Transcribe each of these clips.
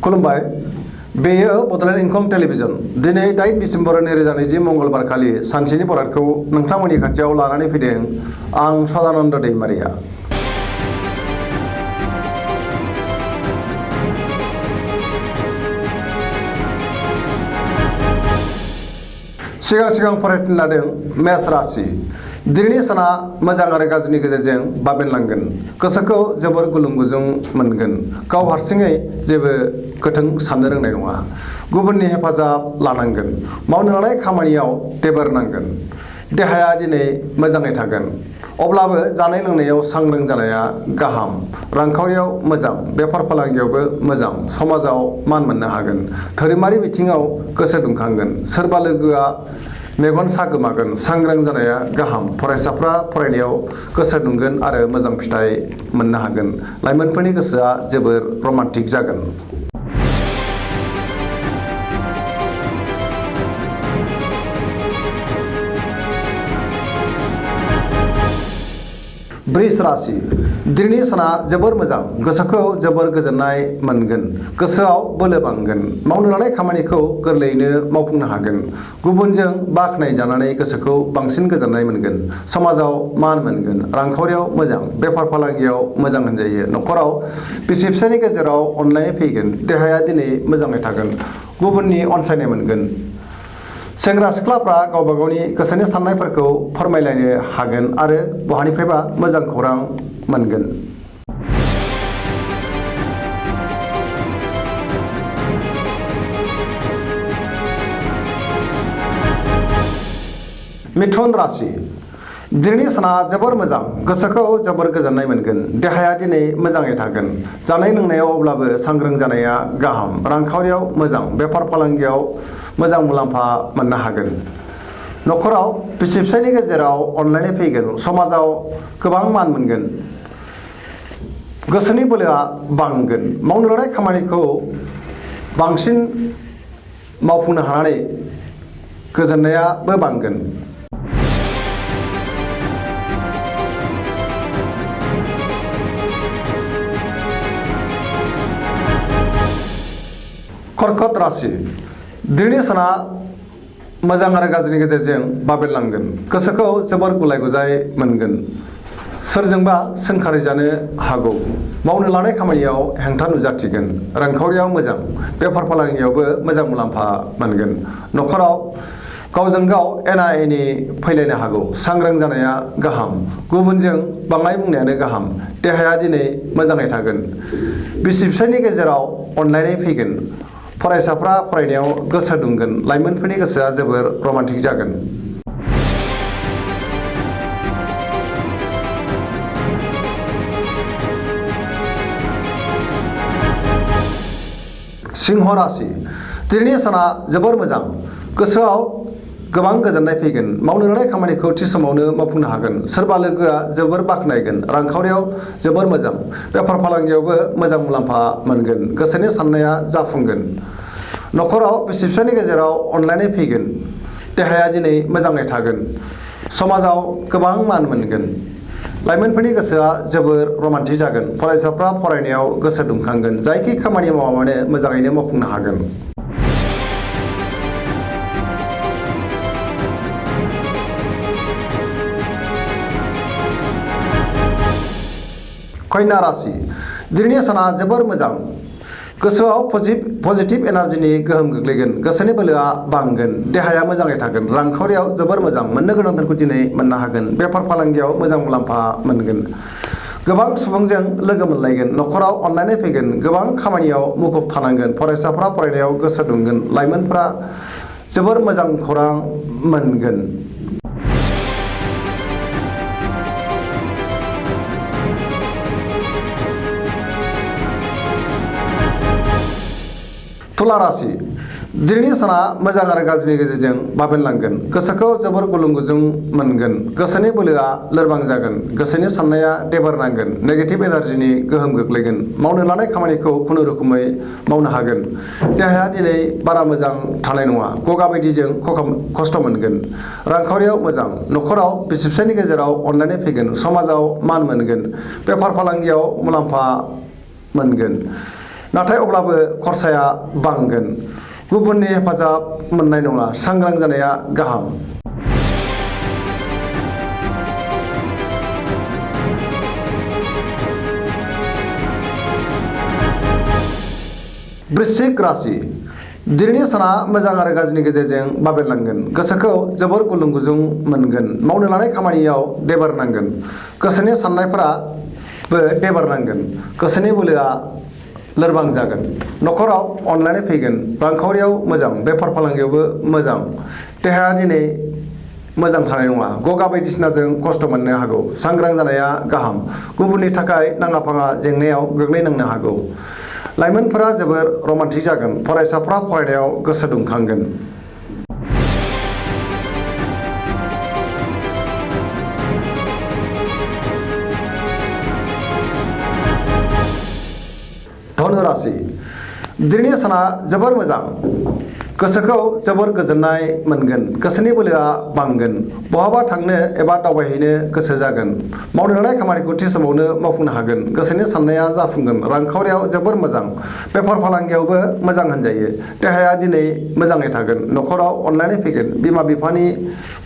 खुलुमबाय बेयो बड'लेण्ड इंखं टेलिभिजन दिनै 8 डिसेम्बर 2020 मंगलबार खालि सानसेनि बरादखौ नोंथांमोननि खाथियाव लानानै फैदों आं सदानन्द दैमारिया। सिगां फरायनो लादों मेष राशि। दिनैनि साना मोजां आरो गाज्रिनि गेजेरजों बाबेनलांगोन। गोसोखौ जोबोर गुलुं गुजुं मोनगोन। गाव हारसिङै जेबो गोथों साननो रोंनाय नङा। गुबुननि हेफाजाब लानांगोन। मावनो लानाय खामानियाव देबोर नांगोन। देहाया दिनै मोजाङै थागोन। अब्लाबो जानाय लोंनायाव सांग्रां जानाया गाहाम। रांखावरियाव मोजां, बेफार फालांगियावबो मोजां, समाजाव मान मोननो हागोन। धोरोमारि बिथिङाव गोसो दुंखांगोन। सोरबा लोगोआ मेगन सागोमागोन। सांग्रां जानाया गाहाम। फरायसाफ्रा फरायनायाव गोसो दुंगोन आरो मोजां फिथाइ मोननो हागोन। लाइमोनफोरनि गोसोआ जोबोर रमान्टिक जागोन। वृष राशि। दिनैनि साना जोबोर मोजां। गोसोखौ जोबोर गोजोननाय मोनगोन। गोसोआव बोलो बांगोन। मावनो लानाय खामानिखौ गोरलैयैनो मावफुंनो हागोन। गुबुनजों बाख्नाय जानानै गोसोखौ बांसिन गोजोननाय मोनगोन। समाजाव मान मोनगोन। रांखावरियाव मोजां, बेफार फालांगियाव मोजां होनजायो। न'खराव बिसि फिसायनि गेजेराव अनलायनाय फैगोन। देहाया दिनै मोजाङै थागोन। गुबुननि अनसायनाय मोनगोन। सेंग्रा सिख्लाफ्रा गावबा गावनि गोसोनि साननायफोरखौ फोरमायलायनो हागोन आरो बहानिफ्रायबा मोजां खौरां मोनगोन। मिथुन राशि। दिनैनि साना जोबोर मोजां। गोसोखौ जोबोर गोजोननाय मोनगोन। देहाया दिनै मोजाङै थागोन। जानाय लोंनायाव अब्लाबो सांग्रां जानाया गाहाम। रांखावरियाव मोजां, बेफार फालांगियाव मोजां मुलाम्फा मोननो हागोन। न'खराव बिसि फिसायनि गेजेराव अनलायनाय फैगोन। समाजाव गोबां मान मोनगोन। गोसोनि बोलोआ बांगोन। मावनो लानाय खामानिखौ बांसिन मावफुंनो हानानै गोजोननायाबो बांगोन। कर्कट राशि। दिनैनि साना मोजां आरो गाज्रिनि गेजेरजों बाबेनलांगोन। गोसोखौ जोबोर गुलाय गुजाय मोनगोन। सोरजोंबा सोंखारि जानो हागौ। मावनो लानाय खामानियाव हेंथा नुजाथिगोन। रांखावरियाव मोजां, बेफार फालांगियावबो मोजां मुलाम्फा मोनगोन। न'खराव गावजों गाव एना एनि फैलायनो हागौ। सांग्रां जानाया गाहाम। गुबुनजों बाङाय बुंनायानो गाहाम। देहाया दिनै मोजाङै थागोन। बिसि फिसायनि गेजेराव अनलायनाय फैगोन। फरायसाफ्रा फरायनायाव गोसो दुंगोन। लाइमोनफोरनि गोसोआ जोबोर रमान्टिक जागोन। सिंह राशि। दिनैनि साना जोबोर मोजां। गोसोआव गोबां गोजोननाय फैगोन। मावनो लानाय खामानिखौ थि समावनो मावफुंनो हागोन। सोरबा लोगोआ जोबोर बाख्नायगोन। रांखावरियाव जोबोर मोजां, बेफार फालांगियावबो मोजां मुलाम्फा मोनगोन। गोसोनि साननाया जाफुंगोन। न'खराव बिसि फिसायनि गेजेराव अनलायनाय फैगोन। देहाया दिनै मोजाङै थागोन। समाजाव गोबां मान मोनगोन। लाइमोनफोरनि गोसोआ जोबोर रमान्टिक जागोन। फरायसाफ्रा फरायनायाव गोसो दुंखांगोन। जायखि खामानि मावा मानो मोजाङैनो मावफुंनो हागोन। कन्या राशि। दिनैनि साना जोबोर मोजां। गोसोआव पजिटिभ एनार्जिनि गोहोम गोग्लैगोन। गोसोनि बोलोआ बांगोन। देहाया मोजाङै थागोन। रांखावरियाव जोबोर मोजां। मोननो गोनांफोरखौ दिनै मोननो हागोन। बेफार फालांगियाव मोजां मुलाम्फा मोनगोन। गोबां सुबुंजों लोगो मोनलायगोन। न'खराव अनलायनाय फैगोन। गोबां खामानियाव मुखुब थानांगोन। फरायसाफ्रा फरायनायाव गोसो दुंगोन। लाइमोनफ्रा जोबोर मोजां खौरां मोनगोन। तुला राशि। दिनैनि साना मोजां आरो गाज्रिनि गेजेरजों बाबेनलांगोन। गोसोखौ जोबोर गुलुं गुजुं मोनगोन। गोसोनि बोलोआ लोरबां जागोन। गोसोनि साननाया देबोर नांगोन। नेगेटिभ एनार्जिनि गोहोम गोग्लैगोन। मावनो लानाय खामानिखौ खुनुरुखुमै मावनो हागोन। देहाया दिनै बारा मोजां थानाय नङा। गगा बायदिजों खस्थ' मोनगोन। रांखावरियाव मोजां। न'खराव बिसि फिसायनि गेजेराव अनलायनाय फैगोन। समाजाव मान मोनगोन। बेफार फालांगियाव मुलाम्फा मोनगोन। नाथाय अब्लाबो खरसाया बांगोन। गुबुननि हेफाजाब मोननाय नङा। सांग्रां जानाया गाहाम। वृश्चिक राशि दिनैनि साना मोजां आरो गाज्रिनि गेजेरजों बाबेरलांगोन। गोसोखौ जोबोर गुलुं गुजुं मोनगोन। मावनो लानाय खामानियाव देबार नांगोन। गोसोनि साननायफोराबो देबार नांगोन। गोसोनि बोलोआ लोरबां जागोन। न'खराव अनलायनाय फैगोन। रांखावरियाव मोजां, बेफार फालांगियावबो मोजां। देहाया दिनै मोजां थानाय नङा। गगा बायदिसिनाजों खस्थ' मोननो हागौ। सांग्रां जानाया गाहाम। गुबुननि थाखाय नाङा फाङा जेंनायाव गोग्लैनांनो हागौ। लाइमोनफोरा जोबोर रमान्टिक जागोन। फरायसाफ्रा फरायनायाव गोसो दुंखांगोन। धनु राशि दिनैनि साना जोबोर मोजां। गोसोखौ जोबोर गोजोननाय मोनगोन। गोसोनि बोलोआ बांगोन। बहाबा थांनो एबा दावबायहैनो गोसो जागोन। मावनो लानाय खामानिखौ थि समावनो मावफुंनो हागोन। गोसोनि साननाया जाफुंगोन। रांखावरियाव जोबोर मोजां। बेफार फालांगियावबो मोजां होनजायो। देहाया दिनै मोजाङै थागोन। न'खराव अनलायनाय फैगोन। बिमा बिफानि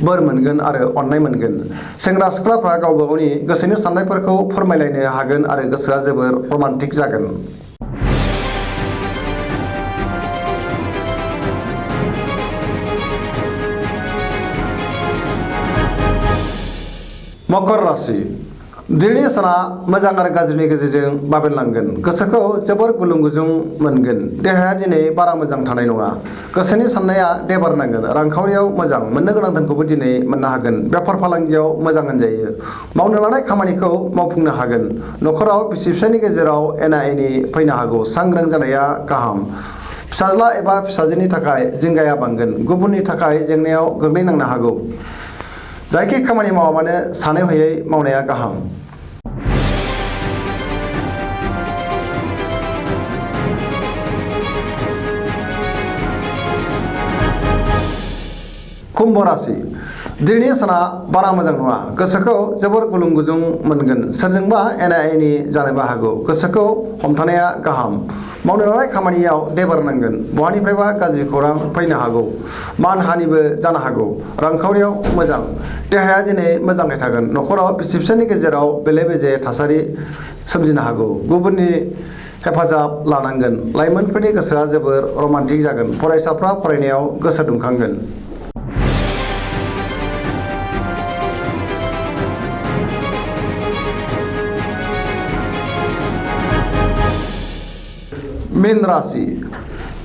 बोर मोनगोन आरो अननाय मोनगोन। सेंग्रा सिख्लाफ्रा गावबा गावनि गोसोनि साननायफोरखौ फोरमायलायनो हागोन आरो गोसोआ जोबोर रमान्टिक जागोन। मकर राशि दिनैनि साना मोजां आरो गाज्रिनि गेजेरजों बाबेरलांगोन। गोसोखौ जोबोर गुलुं गुजुं मोनगोन। देहाया दिनै बारा मोजां थानाय नङा। गोसोनि साननाया देबार नांगोन। रांखावरियाव मोजां। मोननो गोनां धोनखौबो दिनै मोननो हागोन। बेफार फालांगियाव मोजां होनजायो। मावनो लानाय खामानिखौ मावफुंनो हागोन। न'खराव बिसि फिसायनि गेजेराव एना एनि फैनो हागौ। सांग्रां जानाया गाहाम। फिसाज्ला एबा फिसाजोनि थाखाय जिंगाया बांगोन। गुबुननि थाखाय जेंनायाव गोग्लैनांनो हागौ। जायखि खामानि मावा मानो सानै हयै मावनाया गाहाम। कुम्भ राशि दिनैनि साना बारा मोजां नङा। गोसोखौ जोबोर गुलुं गुजुं मोनगोन। सोरजोंबा एना एनि जानोबो हागौ। गोसोखौ हमथानाया गाहाम। मावनो लानाय खामानियाव देबार नांगोन। बहानिफ्रायबा गाज्रि खौरां फैनो हागौ। मान हानिबो जानो हागौ। रांखावरियाव मोजां। देहाया दिनै मोजाङै थागोन। न'खराव बिसि फिसायनि गेजेराव बेले बेजे थासारि सोमजिनो हागौ। गुबुननि हेफाजाब लानांगोन। लाइमोनफोरनि गोसोआ जोबोर रमान्टिक जागोन। फरायसाफ्रा फरायनायाव गोसो दुंखांगोन। मीन राशि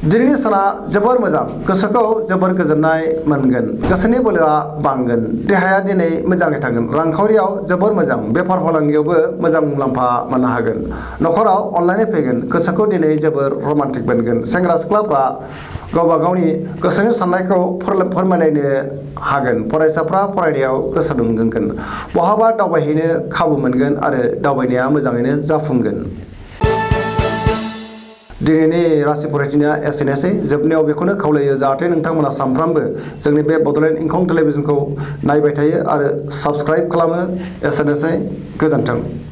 दिनैनि साना जोबोर मोजां। गोसोखौ जोबोर गोजोननाय मोनगोन। गोसोनि बोलोआ बांगोन। देहाया दिनै मोजाङै थागोन। रांखावरियाव जोबोर मोजां। बेफार फालांगियावबो मोजां मुलाम्फा मोननो हागोन। न'खराव अनलायनाय फैगोन। गोसोखौ दिनै जोबोर रमान्टिक मोनगोन। सेंग्रा सिख्लाफ्रा गावबा गावनि गोसोनि साननायखौ फोरमायलायनो हागोन। फरायसाफ्रा फरायनायाव गोसो दुंखांगोन। बहाबा दावबायहैनो खाबु मोनगोन आरो दावबायनाया मोजाङैनो जाफुंगोन। दिनैनि राशि फरायथिनाया एसेनोसै। जोबनायाव बेखौनो खावलायो जाहाथे नोंथांमोना सानफ्रामबो जोंनि बे बड'लेण्ड इंखं टेलिभिजनखौ नायबाय थायो आरो साबस्क्राइब खालामो। एसेनोसै। गोजोन्थों।